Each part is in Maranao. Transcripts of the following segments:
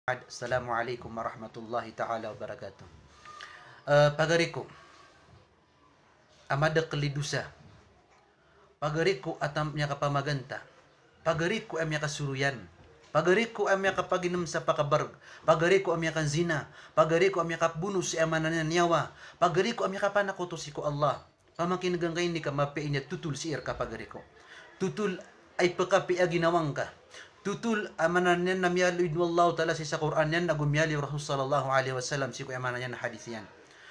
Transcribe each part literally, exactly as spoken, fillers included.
Assalamu alaikum warahmatullahi ta'ala wabarakatuh. Eh, pagari ko a madakel i dosa. Pagari ko a tam-, miyakapamaganta. Pagari ko a miyakasoroyan. Pagari ko a miyakapaginem sa pakabarg. Pagari ko a miyakanzina. Pagari ko a miyakabono sa aya maana niyan niyawa. Pagari ko a miyakapanakoto sii ko Allah. Pamakinegang ka ini ka mapiya ini a totol sii rka pagari ko. Totol a ipekapiya a ginawa ngka. Totol a maana niyan na miyaloy o Allahu Ta'ala sii sa Qur'an iyan, ago miyaloy o Rasul sallallahu alaihi wasallam sii ko aya maana niyan na hadith iyan.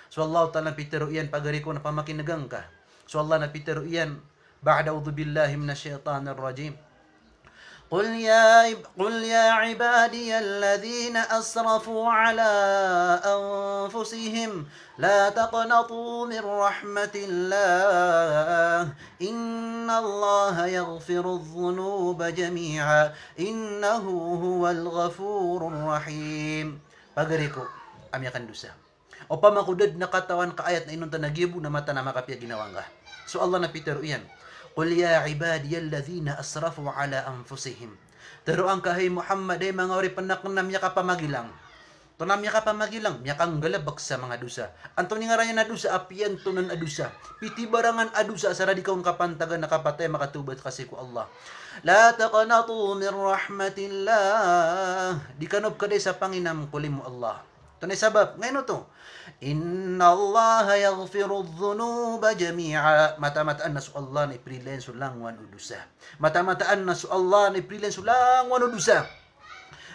So Allahu Ta'ala na pitero iyan pagari ko na pamakinegang ka. So Allah na pitero iyan, ba'da a'udhu billahi minash shaitanir rajim. قل يا عب-، قل يا عبادي الذين أسرفوا على أنفسهم لا تقنطوا من رحمة الله إن الله يغفر الذنوب جميعا إنه هو الغفور الرحيم. Pagari ko a miyakandosa. Opama ko da den a katawan ka ayat na inonta na giya bo na mataan a makapiya ginawa ngka. So Allah na pitero iyan, "Qul ya ibadiyalladhina asrafu ala anfusihim." Teroa ngka, hay Muhammad, hay manga oripen aken a miyakapamagilang. Antonaa miyakapamagilang? Miyakanggalebek sa manga dosa. Antonaa i ngaran iyan a dosa? Apiya antonaa a dosa. Pitibarangan a dosa, asar a di ka on kapantagan a kapatay a makatawbat ka sii ko Allah. La taqnatu min rahmatillah. Di kano pekadai sa panginam ko limo o Allah. Antonaa i sabap? Ngaino oto? Innallaha yaghfirudh dhunuba jami'a. Mataan-mataan a so Allah na iprila iyan so langowan o dosa. Mataan-mataan a so Allah na iprila iyan so langowan o dosa.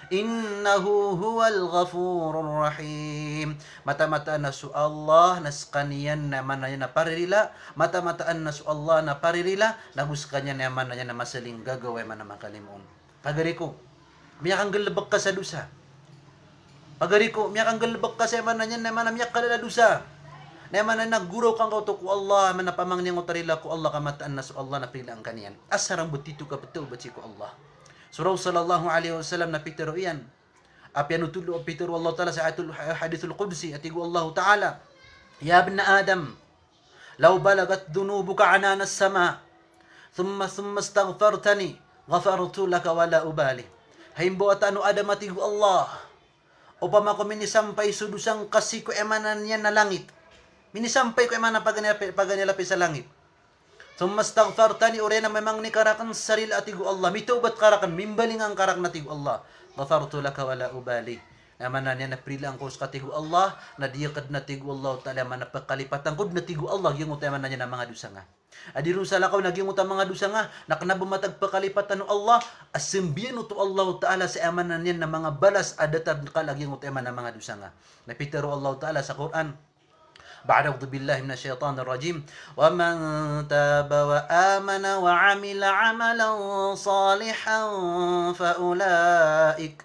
Innahu huwal ghafurur rahim. Mataan-mataan a so Allah na sekaniyan na aya maana niyan na paririla. Mataan-mataan a so Allah na paririla. Na go sekaniyan na aya maana niyan na masalinggagaw, aya maana makalimoon. Pagari ko, miyakanggalebek ka sa dosa. Pagari ko, miyakanggalebek ka sa aya maana niyan na aya maana miyakalala dosa. Na aya maana na goraok angkoto ko Allah, aya maana pamangni angkoto a rila ko Allah, ka mataan a so Allah na pirilaan ka niyan. Asar a mbetito ka petawbat sii ko Allah. So Rasul sallallahu alaihi wasallam na pitero iyan. Apiya oto a pitero o Allah Ta'ala sa ayatul, hadithul qudsi, a tig o Allah Ta'ala, "Ya ibna Adam, law balagat dhunubuka ananas sama, thumma, thumma istaghfartani, ghafartu laka wa la ubali." Hay mbawataan o Adam, a tig o Allah, opama ko minisampay so dosa ngka sii ko aya maana niyan na langit. Minisampay ko aya maana paganay, paganay a lapis a langit. Thumma istaghfartani, oriyan a mimangni ka raken sa rila, a tig o Allah, mitawbat ka raken, mimbalingan ka raken, a tig o Allah. Ghafartu laka wa la ubali. Na aya maana niyan na pirilaan ko seka, a tig o Allah, na di aken, a tig o Allah Ta'ala, aya maana pekalipatan ko den, a tig o Allah, giyangkoto aya maana niyan na manga dosa nga. A di ron salakaw na giyangkoto a manga dosa nga, na kena ba matag pekalipatan o Allah, a sambiyan oto o Allah Ta'ala sa aya maana niyan na manga balas a datar den kala giyangkoto aya maana manga dosa nga. Na pitero o Allah Ta'ala sa Qur'an, بعد أعوذ بالله من الشيطان الرجيم. ومن تاب وآمن وعمل عملا صالحا فأولئك،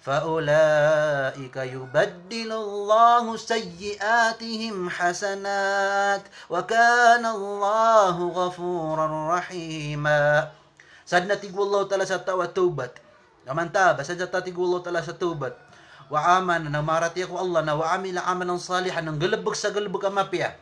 فأولئك يبدل الله سيئاتهم حسنات وكان الله غفورا رحيما. Sa den, a tig o Allah Ta'ala, sa taw a tawbat. Wa man taba, sa den, a tig o Allah Ta'ala, sa tawbat. Wa amana, na maratiyaya ko Allah, na wa amila amalan salihan, na nggalebek sa galebek a mapiya.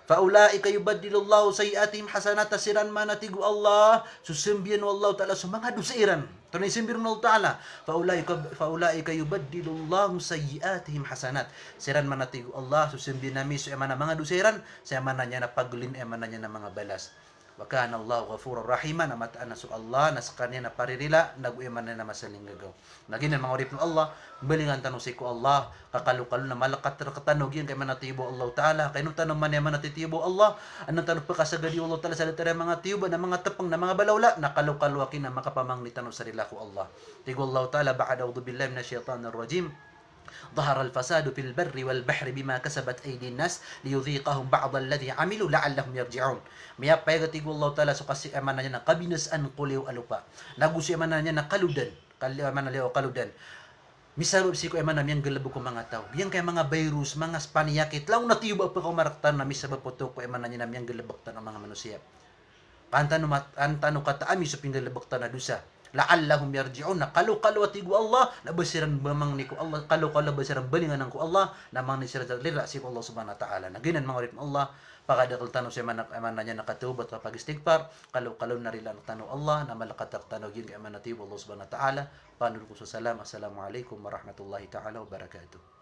Fa ulaika yubaddilullahu sayyi'atihim hasanat, a siran man, a tig o Allah, so sambiyan o Allah Ta'ala so manga dosa iran. Antonaa i sambi ron o Allah Ta'ala? Fa ulaika, fa ulaika yubaddilullahu sayyi'atihim hasanat. Siran man, a tig o Allah, so sambiyan ami so aya maana manga dosa iran, sa aya maana niyan na pagelin, aya maana niyan na manga balas. Wa kana Allahu ghafuran rahima, na mataan a so Allah na sekaniyan na paririla, na go aya maana niyan na masalinggagaw. Na giyanan manga oripen o Allah, mbalingan tano sii ko Allah, ka kalokalo na malekat rektano giyangkai a aya maana tiyoba o Allah Ta'ala, ka ino tano man aya maana tiyoba o Allah, anan tano pekasagadi o Allah Ta'ala sa datar a manga tiyoba, na manga tepeng, na manga balawla, na kalokalo a kena makapamangni tano sa rila ko Allah. Tig o Allah Ta'ala, ba'da a'udhu billahi minash shaitanir rajim. Dhaharal fasadu fil barri wal bahri bima kasabat aydin nas liyudhiqahum ba'dalladhi amilu la'allahum yarji'un. Miyapayag, a tig o Allah Ta'ala, so kasi, aya maana niyan na kabinasaan ko liyo a lopa. Na go so aya maana niyan na kalodan. Kal-, aya maana liyo a kalodan. Misabap sii ko aya maana miyanggalebek o manga taw. Giyangkai a manga virus, manga paniyakit. Langon a tiyoba a pekaoma rektano na misabap oto ko aya maana niyan na miyanggalebek tano a manga manosiya. Ka an tano mat-, an tano kataami so pinggalebek tano a dosa. la'allahum yarji'un, na kalo-kalo a tig o Allah, na ba siran mamangni ko Allah, kalo-kalo a ba siran balingan ko Allah, na mangni siran sa lira sii ko Allah subhanahu wa ta'ala. Na giyanan manga oripn o Allah, pakadakl tano sa aya maana, aya maana niyan na katawbat, kapag-istighfar, kalo-kalo na rilaan tano o Allah, na malakat tano giyan ka aya maana tig o Allah subhanahu wa ta'ala, panood ko sa salam, assalamu alaikum warahmatullahi ta'ala wabarakatuh.